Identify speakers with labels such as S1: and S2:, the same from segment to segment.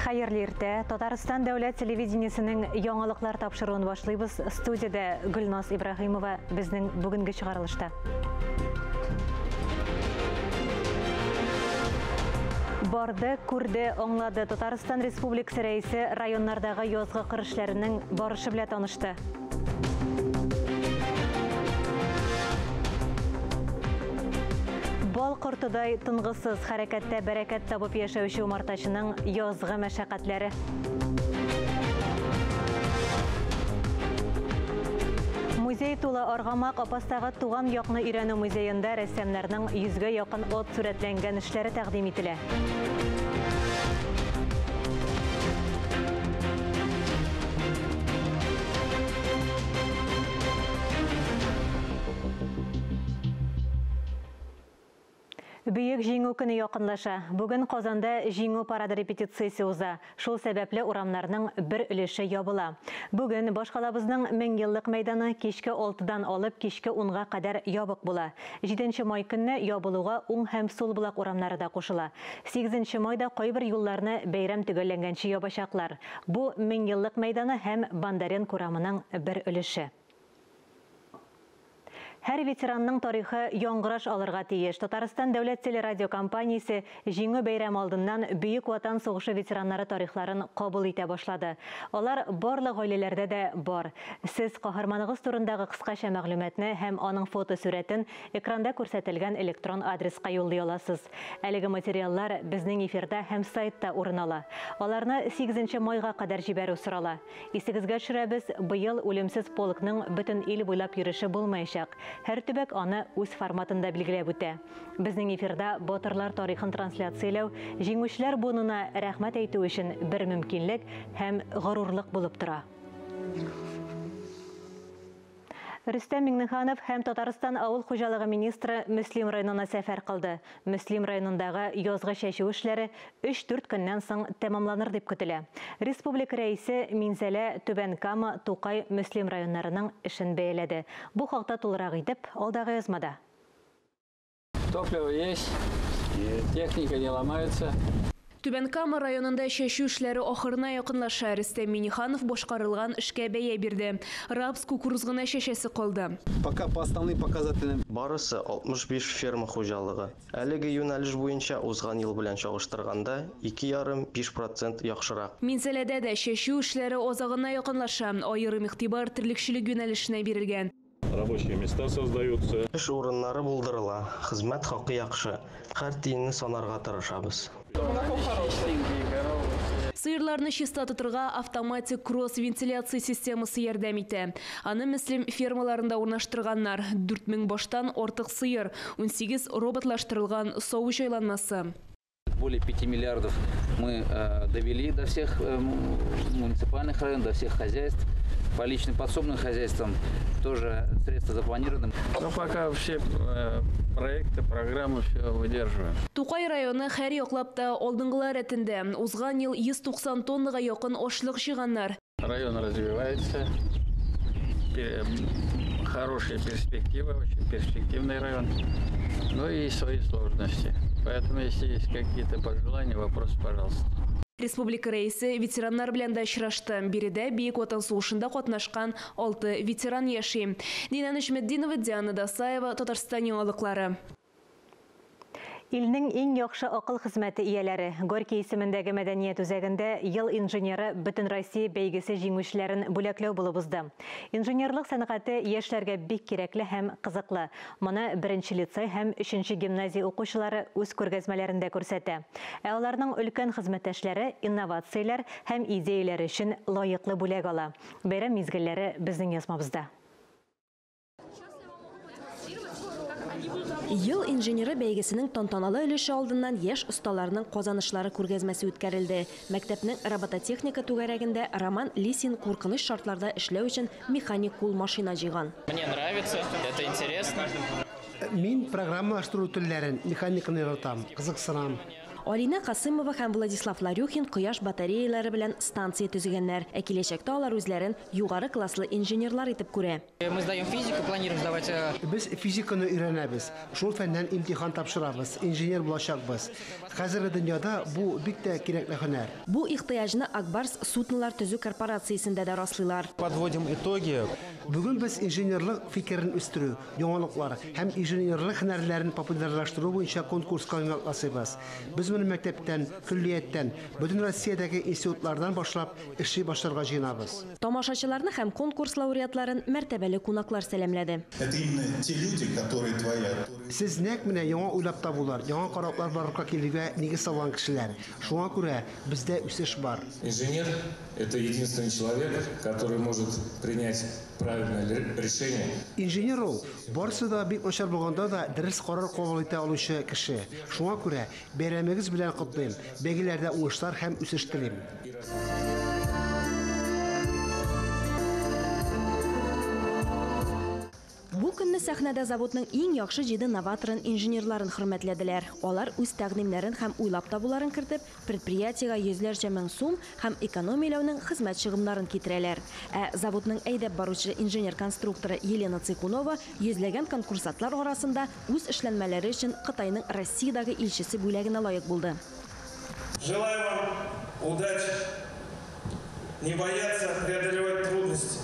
S1: Хәерле иртә. Татарстан дәүләт телевидениесенең яңалыклар тапшыруын башлыйбыз. Студиядә Гөлназ Ибраһимова безнең бүгенге чыгарылышта. Барды, күрде, аңлады. Татарстан Республикасы рәисе районнардагы язгы кыр эшләренең барышы белән танышты. Бал кортыдай тынгысыз хәрәкәттә бәрәкәт табып яшәүче умартачының язгы мәшәкатьләре. Музей тулы Аргамак Апастагы туган якны өйрәнү музеенда рәссамнарның 100гә якын ат сурәтләнгән эшләре тәкъдим ителә. Бөек Җиңү көне якынлаша. Бүген Казанда Җиңү парады репетициясе уза. Шул сәбәпле урамнарның бер өлеше ябыла. Бүген башкалабызның 1000 еллык мәйданы кичке 6-дан алып кичке 10-га кадәр ябык була. 7 май көнне ябылуга уң һәм сул Болак урамнары да кушыла. 8 майда кайбер юлларны бәйрәм төгәлләнгәнче ябачаклар. Бу 1000 еллык мәйданы һәм Бондаренко урамының бер өлеше. Һәр ветеранның тарихы яңгыраш алырга тиеш. Татарстан дәүләт телерадиокомпаниясе Җиңү бәйрәме алдыннан Бөек Ватан сугышы ветераннары тарихларын кабул итә башлады. Алар барлык гаиләләрдә дә бар. Сез каһарманыгыз турындагы кыскача мәгълүматны һәм аның фотосурәтен экранда күрсәтелгән электрон адреска юллый аласыз. Әлеге материаллар безнең эфирда һәм сайтта урын ала. Аларны 8 майга кадәр җибәрү сорала. Исегезгә төшерәбез, быел үлемсез полкның бөтен ил буйлап йөреше булмаячак. Һәр төбәк аны үз форматында билгеләп үтә. Безнең эфирда батырлар тарихын трансляцияләү җиңүчеләр буынына рәхмәт әйтү өчен бер мөмкинлек һәм горурлык булып тора. Рөстәм Миңнеханов һәм Татарстан авыл хуҗалыгы министры Мөслим районына сәфәр кылды. Мөслим районындагы язгы чәчү эшләре 3-4 көннән соң тәмамланыр дип көтелә. Республика рәисе Минзәлә, Түбән Кама, Тукай, Мөслим районнарының эшен бәяләде. Бу хакта тулырак итеп алдагы язмада.
S2: Топливо есть, техника не ломается.
S3: Түбән Кама районында чәчү эшләре ахырына якынлаша. Рөстәм Миңнеханов башкарылган эшкә бәя бирде. Рапс, кукуруз гына чәчәсе калды.
S4: Пока по основным показателям.
S5: Барысы 65 ферма хуҗалыгы. Әлеге юнәлеш буенча узган ел белән чагыштырганда 2,5-5% яхшырак.
S3: Минзәләдә дә чәчү эшләре азагына якынлаша. Аерым игътибар терлекчелек юнәлешенә бирелгән.
S6: Рабочие места создаются.
S5: Эш урыннары булдырыла, хезмәт хакы яхшы. Һәр тиенне санарга тырышабыз.
S3: Сыерларны чиста тотырга автоматик кросс-вентиляция системасы ярдәм итә. Аны Мөслим фермаларында урнаштырганнар. 4000 баштан артык сыер, 18 роботлаштырылган саву җайланмасы.
S7: Более 5 миллиардов мы довели до всех муниципальных районов, до всех хозяйств. По личным подсобным хозяйствам тоже средства запланированы.
S2: Но пока все проекты, программы все выдерживаем.
S3: Тукай районы һәр яклап та алдынгылар рәтендә. Узган ел 190 тоннага якын ашлык җыйганнар.
S2: Район развивается. Хорошая перспектива, очень перспективный район. Но и свои сложности. Поэтому, если есть какие-то пожелания, вопросы, пожалуйста.
S3: Республика рәисе ветераннар белән дә очрашты. Биредә Бөек Ватан сугышында катнашкан 6 ветеран яши. Дина Нәҗметдинова, Диана Дасаева, Татарстан яңалыклары.
S1: Илнең иң яхшы акыл хезмәте ияләре Горький исемендәге мәдәният үзәгендә «Ел инженеры» бөтен Россия бәйгесе җиңүчеләрен бүләкләү булып узды. Инженерлык сәнгате яшьләргә бик кирәкле һәм кызыклы. Моны беренче лицей һәм өченче гимназия укучылары үз күргәзмәләрендә күрсәтә. Ә аларның өлкән хезмәттәшләре инновацияләр һәм идеяләр өчен лаеклы бүләк ала. Бәйрәм мизгелләре безнең язмабызда.
S8: Ел инженеры бәйгесенең тантаналы өлеше алдыннан яшь осталарның казанышлары күргәзмәсе үткәрелде. Мәктәпнең робототехника түгәрәгендә Роман Лисин куркыныч шартларда эшләү өчен механик кул машина җыйган.
S9: Мне нравится, это интересно.
S10: Мин программалаштыру телләрен, механиканы яратам, кызыксынам.
S8: Алинә Касымова һәм Владислав Ларюхин кояш батареялары белән станция төзегәннәр. Ә киләчәктә алар үзләрен югары класслы инженерлар итеп күрә.
S9: Мы сдаем физику, планируем сдавать.
S10: Без физиканы өйрәнәбез. Шул фәннән имтихан тапшырабыз, инженер булачакбыз. Хәзерге дөньяда бу бик тә кирәкле һөнәр.
S8: Бу ихтыяҗны Акбарс суднолар төзү корпорациясендә дә раслыйлар.
S11: Подводим итоги.
S10: Бүген без инженерлык фикерен үстерү, яңалыклар һәм инженерлык һөнәрләрен популярлаштыру буенча конкурска йомгакласыбыз. Без моны мәктәптән, көллияттән, бөтен Россиядәге институтлардан башлап эшли башларга җыенабыз.
S8: Тамашачыларны һәм конкурс лауреатларын мәртәбәле кунаклар сәламләде.
S12: Это именно те люди, которые творят.
S10: Сез нәкъ менә яңа уйлап табулар, яңа караклар барлыкка килүгә нигез салган кешеләр. Шуңа күрә бездә үсеш бар.
S13: Инженер это единственный человек, который может принять правильное решение.
S10: Инженер ул барысы да бик начар булганда да дөрес карар кабул итә алучы кеше. Шуңа күрә бәйрәмегез белән котлыйм. Бәйгеләрдә уңышлар һәм үсеш телим.
S8: Бу көнне сәхнәдә заводның иң яхшы 7 новаторын инженерларын хөрмәтләделәр. Алар үз тәкъдимнәрен һәм уйлап табуларын кертеп, предприятиегә йөзләрчә мең сум һәм экономияләүнең хезмәт чыгымнарын китерәләр. Ә заводның әйдәп баручы инженер-конструкторы Елена Цикунова йөзләгән конкурсантлар арасында үз эшләнмәләре өчен Кытайның Россиядәге илчесе бүләгенә лаек булды.
S14: Желаю вам удачи, не бояться преодолевать трудности.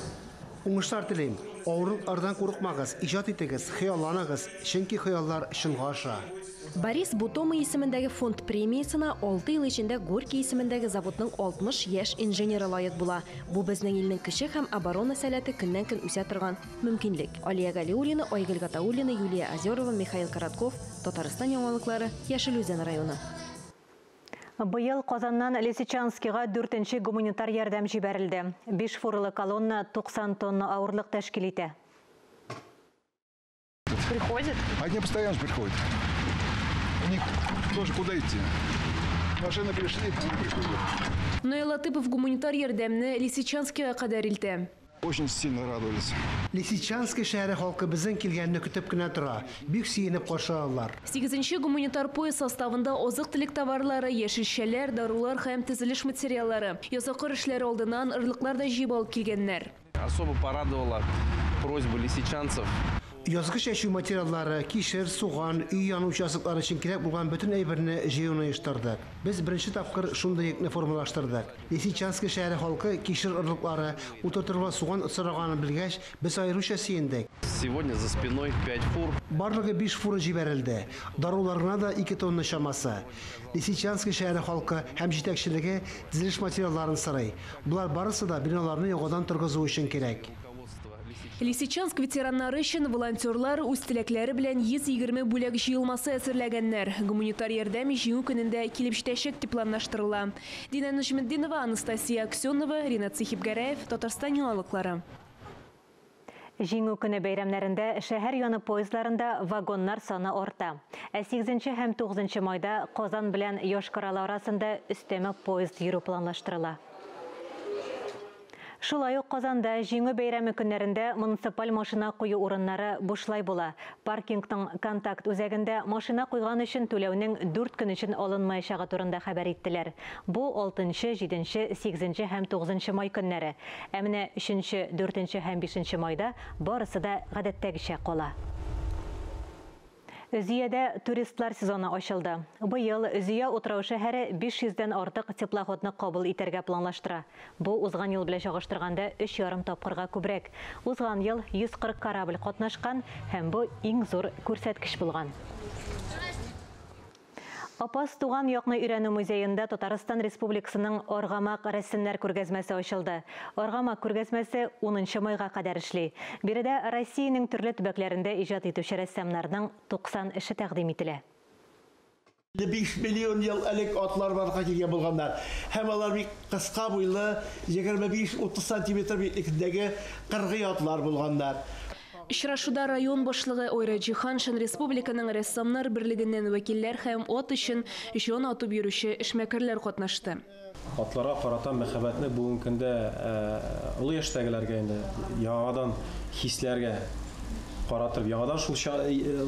S10: Уңышлар телим. Авырлыклардан курыкмагыз, иҗат итегез, хыялланыгыз, чөнки хыяллар чынга аша.
S8: Борис Бутома исемендәге фонд премиясенә 6 ел эчендә Горький исемендәге заводның 60 яшь инженеры лаек була. Бу безнең илнең кеше һәм оборона сәләте көннән-көн үсә торган мөмкинлек. Алия Галиуллина, Айгөл Гатауллина, Юлия Озерова, Михаил Коротков, Татарстан яңалыклары, Яшел Үзән районы.
S1: Быел Казаннан Лисичанскига 4-нче гуманитар ярдәм җибәрелде. 5 фуралы колонна 90 тонна авырлык тәшкил итә.
S15: Приходят?
S16: Они постоянно приходят. У них тоже куда идти? Машины пришли, они приходят.
S3: Наил Латыпов гуманитар ярдәмне Лисичанскига кадәр илтә.
S16: Очень сильно радовались.
S10: Лисичанский шәһәре халкы безнең килгәнне көтеп кенә тора. Бик сөенеп каршы алалар.
S3: 8-нче гуманитар поезд составында азык-төлек товарлары, яшелчәләр, дарулар һәм төзелеш материаллары. Ясакыр эшләре алдыннан ырлыклар да җыеп алып килгәннәр.
S17: Особо порадовала просьба лисичанцев.
S10: Язгы чәчү материаллары, кишер, суган, өй яны участоклары өчен кирәк булган бөтен әйберне җыюны оештырдык. Без беренче тапкыр шундый йөкне формалаштырдык. Лисичанский шәһәре халкы кишер орлыклары, утыртылган суган сораганын белгәч, без аеруча сөендек.
S17: Сегодня за спиной 5 фур.
S10: Барлыгы 5 фура җибәрелде. Даруларына да 2 тонна чамасы. Лисичанский шәһәре халкы һәм җитәкчелеге төзелеш материалларын сорый. Болар барысы да биналарны яңадан торгызу өчен кирәк.
S3: Лисичанск ветераннары өчен волонтерлар үз теләкләре белән 120 бүләк җыелмасы әзерләгәннәр. Гуманитар ярдәм җиңү көнендә килеп җитәчәк дип планлаштырыла. Дина Нәҗметдинова, Анастасия Аксенова, Ринат Сихипгәрәев, Татарстан яңалыклары.
S1: Җиңү көне бәйрәмнәрендә шәһәр яны поездларында вагоннар саны арта. Ә 8 һәм 9 майда Казан белән Йошкар-Ола арасында өстәмә поезд йөрү планлаштырыла. Шулай ук Казанда Җиңү бәйрәме көннәрендә муниципаль машина кую урыннары бушлай була. Паркингның контакт үзәгендә машина куйган өчен түләүнең 4 көн өчен алынмаячагы турында хәбәр иттеләр. Бу 6, 7, 8 һәм 9 май көннәре. Ә менә 3, 4 һәм 5 майда барысы да гадәттәгечә кала. Өзиядә туристлар сезоны ачылды. Быел Өзия утрау шәһәре 500-дән артык теплоходны кабул итәргә планлаштыра. Бу узган ел белән чагыштырганда 3,5 тапкырга күбрәк. Узган ел 140 корабль катнашкан һәм бу иң зур күрсәткеч булган. Апас туган якны өйрәнү музеенда Татарстан Республикасының Аргамак рәсемнәр күргәзмәсе ачылды. Аргамак күргәзмәсе 10 майга кадәр эшли. Биредә Россиянең төрле төбәкләрендә иҗат итүче рәссамнарның 90 эше тәкъдим ителә.
S18: 5 миллион ел элек атлар барлыкка килгән булганнар. Һәм алар бик кыска буйлы, 25-30 сантиметр биеклегендәге кыргый атлар булганнар.
S3: Очрашуда район башлыгы Ойра Җиһаншин, республиканың рәссамнар берлегеннән вәкилләр һәм ат өчен җан атып йөрүче эшмәкәрләр катнашты.
S11: Атларга карата мәхәббәтне бүгенге көндә олы яшьтәгеләргә инде яңадан хисләргә Каратып, яңадан шул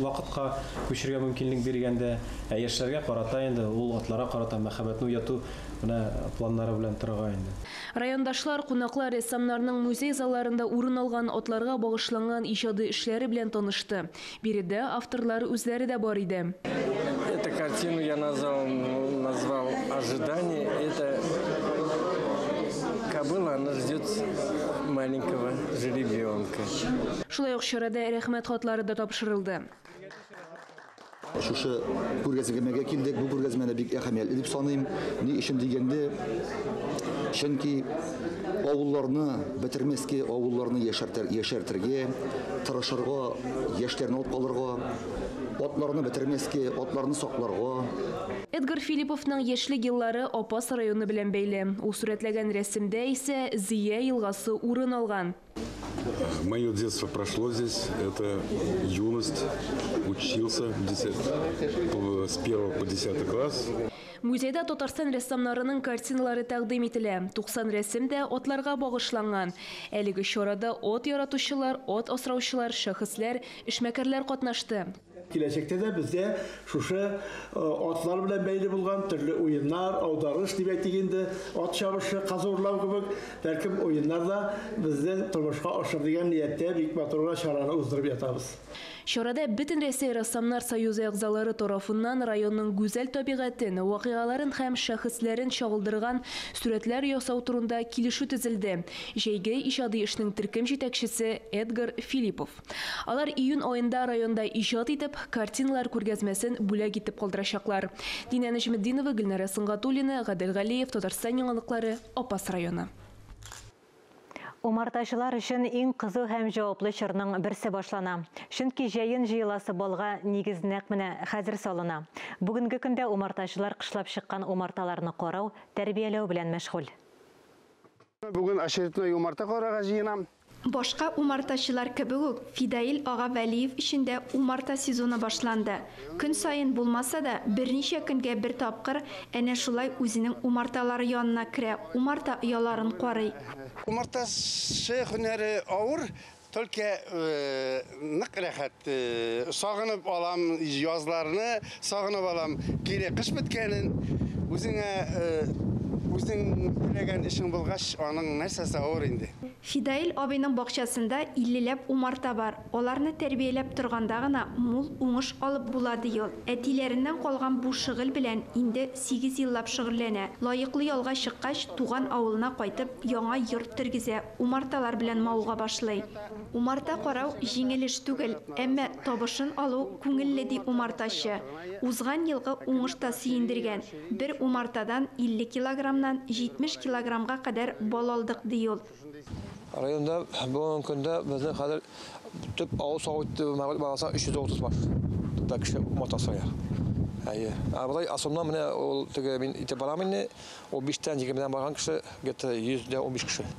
S11: вакытка күчергә мөмкинлек биргәндә, ә яшьләргә карата инде ул атларга карата мәхәббәтне уяту менә планнары белән торырга инде.
S3: Райондашлар, кунаклар рәссамнарның музей залларында урын алган атларга багышланган иҗади эшләре белән танышты. Биредә авторлар үзләре дә бар иде.
S15: Эту картину я назвал «Ожидание». Это кобыла, она ждет маленького жеребенка.
S3: Шулай ук чарада рәхмәт хатлары да тапшырылды.
S19: Шушы күргәзмәгә килдек. Бу күргәзмәне бик әһәмиятле дип саныйм. Ни өчен дигәндә, чөнки авылларны бетермәскә, авылларны яшәртергә, тырышырга, яшьләрне алып калырга, атларны бетермәскә, атларны сакларга.
S3: Эдгар Филипповның яшьлек еллары Апас районы белән бәйле. Ул сурәтләгән рәсемдә исә Зия елгасы урын алган.
S20: Мое детство прошло здесь, это юность, учился с 1 по 10 класс.
S3: Музейда Татарстан рәссамнарының картиналары тәкъдим ителә. 90 рәсем дә атларга багышланган. Әлеге чарада ат яратучылар, ат асраучылар, шәхесләр, эшмәкәрләр катнашты.
S18: Киләчәктә дә бездә шушы атлар белән бәйле булган төрле уеннар, аударыш дип әйтик инде, ат чабышы, каз урлау кебек, бәлкем уеннар да безнең тормышка ашыр дигән нияттә бик матур гына чараны уздырып ятабыз.
S3: Чарада Бөтен Рәсәй рәссамнар союзы әгъзалары тарафыннан районның гүзәл табигатен, вакыйгаларын һәм шәхесләрен чагылдырган сурәтләр ясау турында килешү төзелде. Җәйге иҗади эшнең төркем җитәкчесе Эдгар Филиппов. Алар июнь аенда районда иҗат итеп, картиналар күргәзмәсен бүләк итеп калдырачаклар. Динә Нәҗметдинова, Гөлнара Сөнгатуллина, Гадел Галиев, Татарстан яңалыклары, Апас районы.
S1: Умартачылар өчен иң кызу һәм җаваплы чорның берсе башлана. Чөнки җәен җыеласы балга нигез нәкъ менә хәзер салына. Бүгенге көндә умартачылар кышлап чыккан умарталарны карау, тәрбияләү белән мәшгуль.
S21: Бүген очередной умарта карарга җыенам.
S22: Башка умартачылар кебек үк Фидаил ага Вәлиев өчен дә умарта сезоны башланды. Көн саен булмаса да, берничә көнгә бер тапкыр әнә шулай үзенең умарталары янына керә, умарта ояларын карый.
S21: Умартачы һөнәре авыр, только нык рәхәт. Сагынып алам язларны, сагынып алам кире кыш беткәнен. Үзеңә үзең теләгән эшең булгач, аның нәрсәсе авыр инде.
S22: Фидаил абыйның бакчасында 50ләп умарта бар. Аларны тәрбияләп торганда гына мул уңыш алып була, ди ул. Әтиләреннән калган бу шөгыль белән инде 8 еллап шөгыльләнә. Лаеклы ялга чыккач, туган авылына кайтып, яңа йорт тергезә, умарталар белән мавыга башлый. Умарта карау җиңел эш түгел, әмма табышын алу күңелле, ди умартачы. Узган елгы уңыш та сөендергән. Бер умартадан 50 килограммнан 70 килограммга кадәр бал алдык, ди ул.
S23: Районда бүгенге көндә безнең хәзер төп авыл савыты баласы 330 баш. Төп кеше умарта асрый. Әйе. Ә болай асымнан менә ул теге мин итеп барам инде, ул 5-тән 20-дән барган кеше где-то 115 кеше.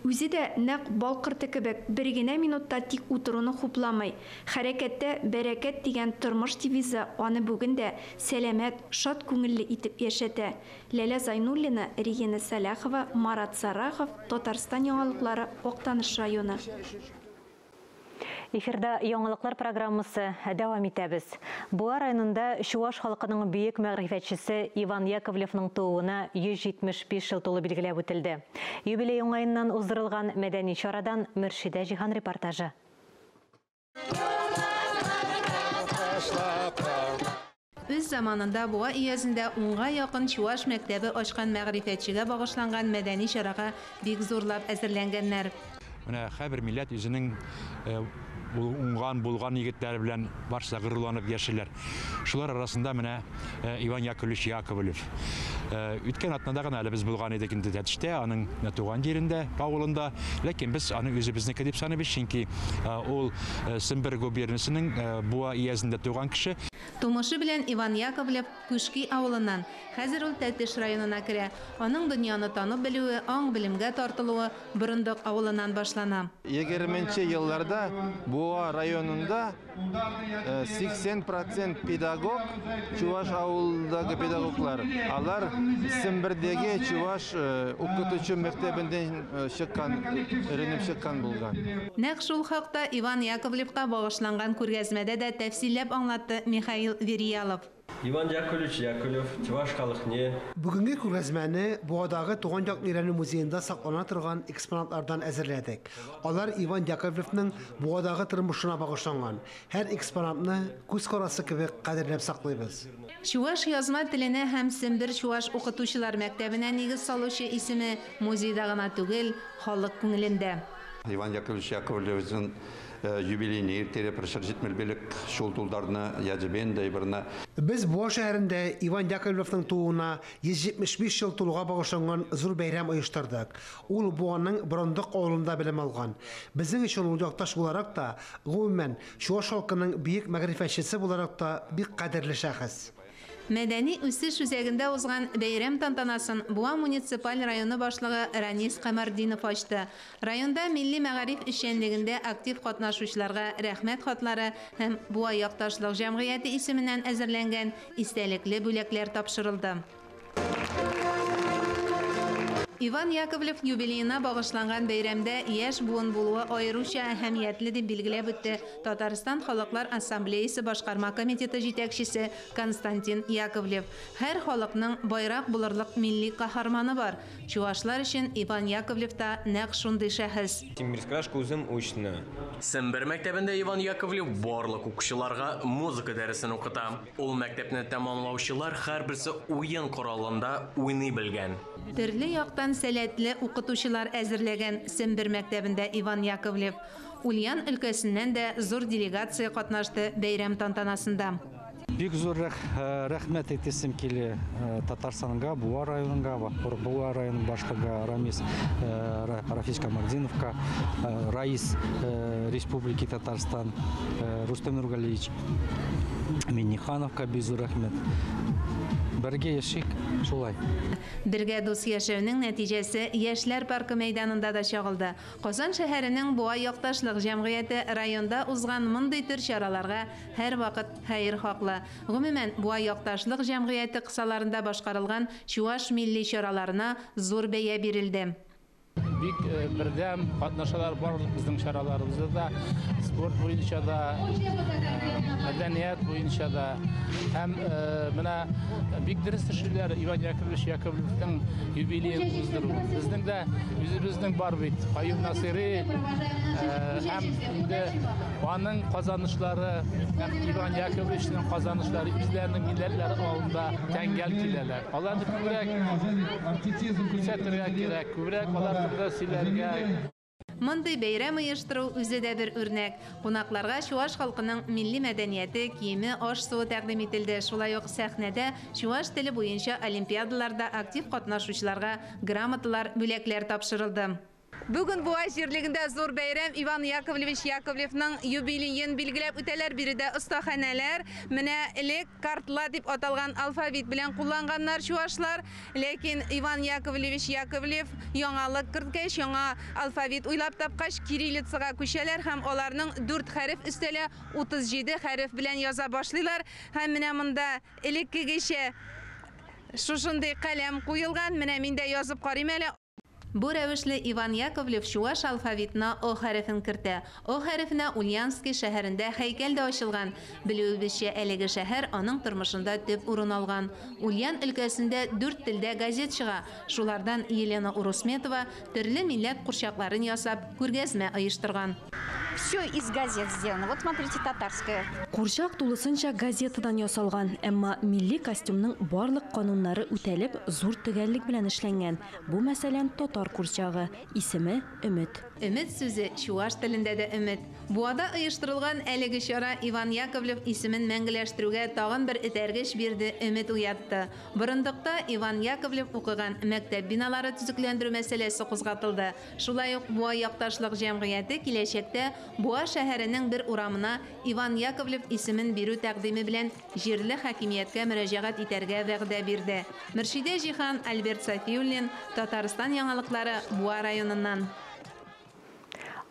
S22: Үзе дә нәкъ бал корты кебек бер генә минутта тик утыруны хупламый. Хәрәкәттә бәрәкәт дигән тормыш девизы аны бүген дә сәламәт, шат күңелле итеп яшәтә. Ләлә Зайнуллина, Регина Сәлахова, Марат Сарахов, Татарстан яңалыклары, Актаныш районы.
S1: Эфирда яңалыклар программасы дәвам итәбез. Буа районында Чуаш халкының бөек мәгърифәтчесе Иван Яковлевның тууына 175 ел тулы билгеләп үтелде. Юбилей уңаеннан уздырылган мәдәни чарадан Мөршидә Җиһан репортажы.
S24: Үз заманында Буа өязендә 10-га якын Чуаш мәктәбе ачкан мәгърифәтчегә багышланган мәдәни чарага бик зурлап әзерләнгәннәр.
S25: Менә һәрбер милләт үзенең уңган булган егетләре белән барысы горурланып яшиләр. Шулар арасында менә Иван Яковлевич Яковлев. Үткән атнада гына әле без булган идек инде Тәтештә, аның туган җирендә, авылында. Ләкин без аны үзебезнеке дип саныйбыз, чөнки ул Сембер губернасының Буа өязендә туган кеше.
S24: Тумышы белән Иван Яковлев Күшки авылыннан. Хәзер ул Тәтеш районына керә. Аның дөньяны танып белүе, аң-белемгә тартылуы Борындык авылыннан башлана.
S2: 20 елларда Буа районында 80% педагог, чуваш авылдагы педагоглар, алар Сембердәге чуваш укытучы мәктәбеннән чыккан, өйрәнеп чыккан булган.
S24: Нәкъ шул хакта Иван Яковлевка багышланган күргәзмәдә дә тәфсилләп аңлатты Михаил Вериялов.
S4: Иван Яковлевич Яковлев, чуваш халыкне.
S10: Бүгенге күргәзмәне Буадагы туган як өйрәнү музеенда саклана торган экспонатлардан әзерләдек. Алар Иван Яковлевның Буадагы тормышына багышланган. Һәр экспонатны күз карасы кебек кадерләп саклыйбыз.
S24: Чуваш язма теленә һәм Сембер чуваш укытучылар мәктәбенә нигез салучы исеме музейда гына түгел, халык күңелендә.
S5: Иван Яковлевич Яковлевичның юбилейне иртере пір 175 шул тулдарны языбен да ибірна.
S10: Без Буа шәһәрендә Иван Яковлевның тууына 175 ел тулуга багышланган зур бәйрәм оештырдык. Ул Буаның Борындык авылында белем алган. Безнең өчен ул якташ буларак та, гомумән, чуваш халкының бөек мәгърифәтчесе буларак та бик кадерле шәхес.
S24: Мәдәни үсеш үзәгендә узган бәйрәм тантанасын Буа муниципаль районы башлыгы Ранис Камардинов ачты. Районда милли мәгариф эшчәнлегендә актив катнашучыларга рәхмәт хатлары һәм Буа якташлык җәмгыяте исеменнән әзерләнгән истәлекле бүләкләр тапшырылды. Иван Яковлев юбилеена багышланган бәйрәмдә яшь буын булуы аеруча әһәмиятле дип билгеләп үтте Татарстан Халыклар Ассамблеясы башкарма комитеты җитәкчесе Константин Яковлев. Һәр халыкның байрак булырлык милли каһарманы бар. Чувашлар өчен Иван Яковлев та нәкъ шундый шәхес.
S6: Сембер мәктәбендә Иван Яковлев барлык укучыларга музыка дәресен укыта. Ул мәктәпне тәмамлаучылар һәрберсе уен коралында уйный белгән.
S24: Төрле яктан сәләтле укытучылар әзерләгән Сембер мәктәбендә Иван Яковлев. Ульян өлкәсеннән дә зур делегация катнашты бәйрәм тантанасында.
S7: Бик зур рәхмәт әйтәсем килә Татарстанга, Буа районына, Буа районы башлыгы Рамис Рафис Камардиновка, Раис Республики Татарстан Рустем Нургалиевич Миннихановка бик зур рәхмәт. Бергә яшик шулай.
S24: Бергә дус яшәүнең нәтиҗәсе Яшьләр паркы мәйданында да чагылды. Казан шәһәренең Буа якташлык җәмгыяте районда узган мондый төр чараларга һәрвакыт хәер хаклы. Гомумән, Буа якташлык җәмгыяте кысаларында башкарылган чуваш милли чараларына зур бәя бирелде.
S26: Бик бердәм катнашалар барлык безнең чараларыбызда да, спорт буенча да, мәдәният буенча да. Һәм менә бик дөрес эшлиләр Иван Яковлевич Яковлевның юбилеен уздыру. Безнең дә үзебезнең бар бит Каюм Насыйри һәм инде аның казанышлары һәм Иван Яковлевичның казанышлары үзләренең милләтләре алдында тәңгәл киләләр. Аларны күбрәк күрсәтергә кирәк, күбрәк алар турында сөйләргә.
S24: Мондый бәйрәм оештыру үзе дә бер үрнәк. Кунакларга чуваш халкының милли мәдәнияте, киеме, аш-суы тәкъдим ителде. Шулай ук сәхнәдә чуваш теле буенча олимпиадаларда актив катнашучыларга грамоталар, бүләкләр тапшырылды. Бүген Буа җирлегендә зур бәйрәм Иван Яковлевич Яковлевның юбилеен билгеләп үтәләр. Биредә остаханәләр, менә элек картла дип аталган алфавит белән кулланганнар чувашлар, ләкин Иван Яковлевич Яковлев яңалык керткәч, яңа алфавит уйлап тапкач, кириллицага күчәләр һәм аларның 4 хәреф өстәлә 37 хәреф белән яза башлыйлар. Һәм менә монда элеккегечә шушындый каләм куелган. Менә мин дә язып карыйм әле. Бу рәвешле Иван Яковлев чуваш алфавитына О хәрефен кертә. О хәрефенә Ульяновский шәһәрендә һәйкәл дә ачылган. Белүебезчә, әлеге шәһәр аның тормышында төп урын алган. Ульян өлкәсендә 4 телдә газет чыга. Шулардан Елена Урусметова төрле милләт курчакларын ясап күргәзмә оештырган.
S27: Все из газет сделано. Вот смотрите, татарская.
S8: Курчак тулысынча газетадан ясалган, әмма милли костюмның барлык кануннары үтәлеп, зур төгәллек белән эшләнгән. Бу, мәсәлән, татар курчагы. Исеме Өмет.
S24: Өмет сүзе чуваш телендә дә өмет. Буада оештырылган әлеге чара Иван Яковлев исемен мәңгеләштерүгә тагын бер этәргеч бирде, өмет уятты. Борындыкта Иван Яковлев укыган мәктәп биналары төзекләндерү мәсьәләсе кузгатылды. Шулай ук Буа якташлык җәмгыяте киләчәктә Буа шәһәренең бер урамына Иван Яковлев исемен бирү тәкъдиме белән җирле хакимияткә мөрәҗәгать итәргә вәгъдә бирде. Мөршидә Җиһан, Альберт Сафиуллин, Татарстан яңалыклары, Буа районыннан.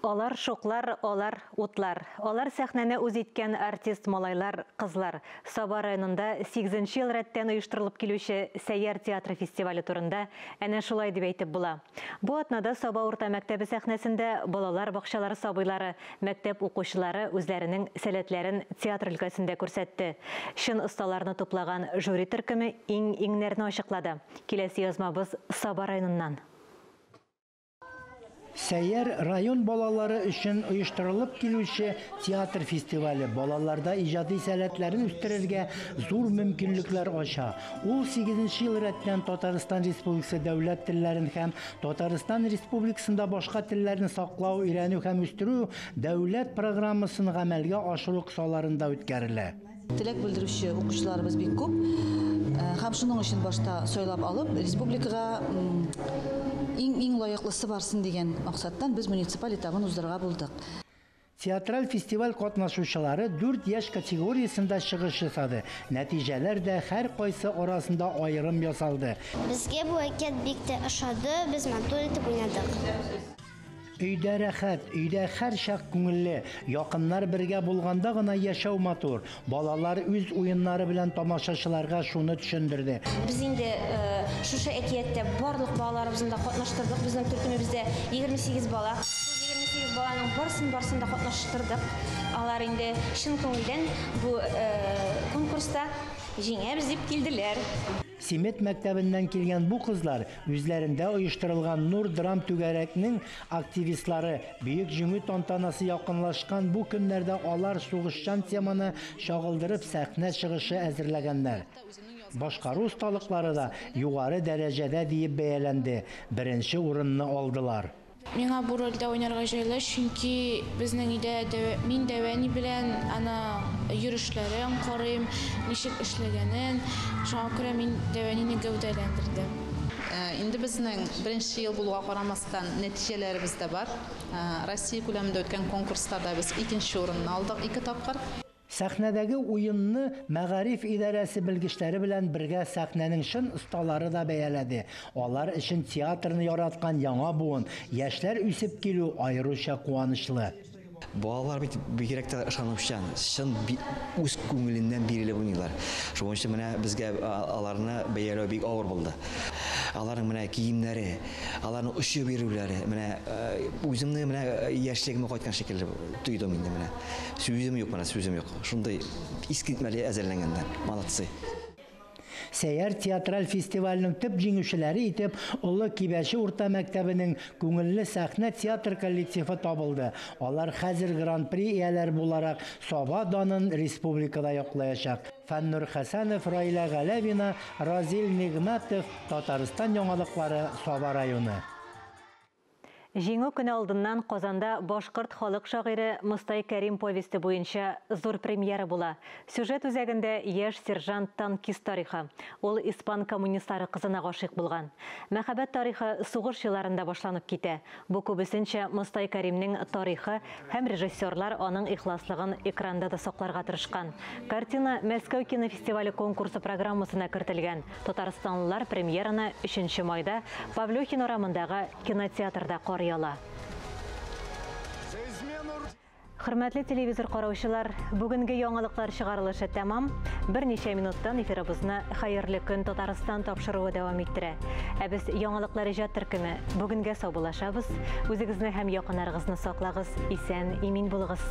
S1: Алар шоклар, алар утлар. Алар сәхнәне үз иткән артист малайлар, кызлар. Саба районында 8 ел рәттән оештырылып килүче Сәйяр театры фестивале турында әнә шулай дип әйтеп була. Бу атнада Саба урта мәктәбе сәхнәсендә балалар бакчалары сабыйлары, мәктәп укучылары үзләренең сәләтләрен театр өлкәсендә күрсәтте. Чын осталарны туплаган жюри төркеме иң-иңнәрне ачыклады. Киләсе язмабыз Саба районыннан.
S9: Сәйяр район балалары өчен оештырылып килүче театр фестивале балаларда иҗади сәләтләрен үстерергә зур мөмкинлекләр ача. Ул 8 ел рәттән Татарстан Республикасы дәүләт телләрен һәм Татарстан Республикасында башка телләрне саклау, өйрәнү һәм үстерү дәүләт программасын гамәлгә ашыру кысаларында үткәрелә.
S11: Теләк белдерүче укучыларыбыз бик күп. Һәм шуның өчен башта сайлап алып, республикага иң-иң лаеклысы барсын дигән максаттан без муниципаль этабын уздырырга булдык.
S9: Театраль фестиваль катнашучылары 4 яшь категориясендә чыгыш ясады. Нәтиҗәләр дә һәр кайсы арасында аерым ясалды.
S12: Безгә бу әкият бик тә ошады, без матур итеп уйнадык.
S9: Өйдә рәхәт, өйдә һәр чак күңелле, якыннар бергә булганда гына яшәү матур. Балалар үз уеннары белән тамашачыларга шуны төшендерде.
S13: Без инде шушы әкияттә барлык балаларыбызны да катнаштырдык. Безнең төркемебездә 28 бала. 28 баланың барысын да катнаштырдык. Алар инде чын күңелдән бу конкурста җиңәбез дип килделәр.
S9: Симет мәктәбеннән килгән бу кызлар үзләрендә оештырылган Нур драм түгәрәкнең активистлары. Бөек Җиңү тантанасы якынлашкан бу көннәрдә алар сугышчан теманы чагылдырып сәхнә чыгышы әзерләгәннәр. Башкару осталыклары да югары дәрәҗәдә диеп бәяләнде. Беренче урынны алдылар.
S14: Миңа бу рольдә уйнарга җайлы, чөнки безнең өйдә мин дәвәни белән ана йөрүшләрен карыйм, ничек эшләгәнен. Шуңа күрә мин дәвәнине гәүдәләндердем.
S16: Инде безнең беренче ел булуга карамастан нәтиҗәләребез дә бар. Россия күләмендә үткән конкурсларда без икенче урынны алдык 2 тапкыр.
S9: Сәхнәдәге уенны мәгариф идарәсе белгечләре белән бергә сәхнәнең чын осталары да бәяләде. Алар өчен театрны яраткан яңа буын, яшьләр үсеп килү аеруча куанычлы.
S17: Балалар бит бигрәк тә ышанучан, чын үз күңеленнән бирелеп уйныйлар. Шуның өчен менә безгә аларны бәяләү бик авыр булды. Аларның менә киемнәре, аларның очып йөрүләре, менә үземне менә яшьлегемә кайткан шикелле тойдым инде менә. Сүзем юк менә, сүзем юк. Шундый искитмәле әзерләнгәннәр. Молодцы.
S9: Сәйяр театраль фестивальнең төп җиңүчеләре итеп Олы Кибәче урта мәктәбенең күңелле сәхнә театр коллективы табылды. Алар хәзер гран-при ияләре буларак Саба данын республикада яклаячак. Фәннур Хәсәнов, Раилә Галәвина, Разил Нигъмәтов, Татарстан яңалыклары, Саба районы.
S1: Җиңү көне алдыннан Казанда башкорт халык шагыйре Мостай Кәрим повесте буенча зур премьера була. Сюжет үзәгендә яшь сержант танкист тарихы. Ул испан коммунистлары кызына гашыйк булган. Мәхәббәт тарихы сугыш елларында башланып китә. Бу күбесенчә Мостай Кәримнең тарихы һәм режиссерлар аның ихласлыгын экранда да сакларга тырышкан. Картина Мәскәү кинофестивале конкурсы программасына кертелгән. Татарстанлылар премьераны 3 майда Павлюхин урамындагы кинотеатрда карый ала. Хөрмәтле телевизор караучылар, бүгенге яңалыклар чыгарылышы тәмам. Берничә минуттан эфирыбызны Хәерле көн Татарстан тапшыруы дәвам иттерә. Ә без яңалыклар иҗат төркеме бүгенгә саубуллашабыз. Үзегезне һәм якыннарыгызны саклагыз, исән, имин булыгыз.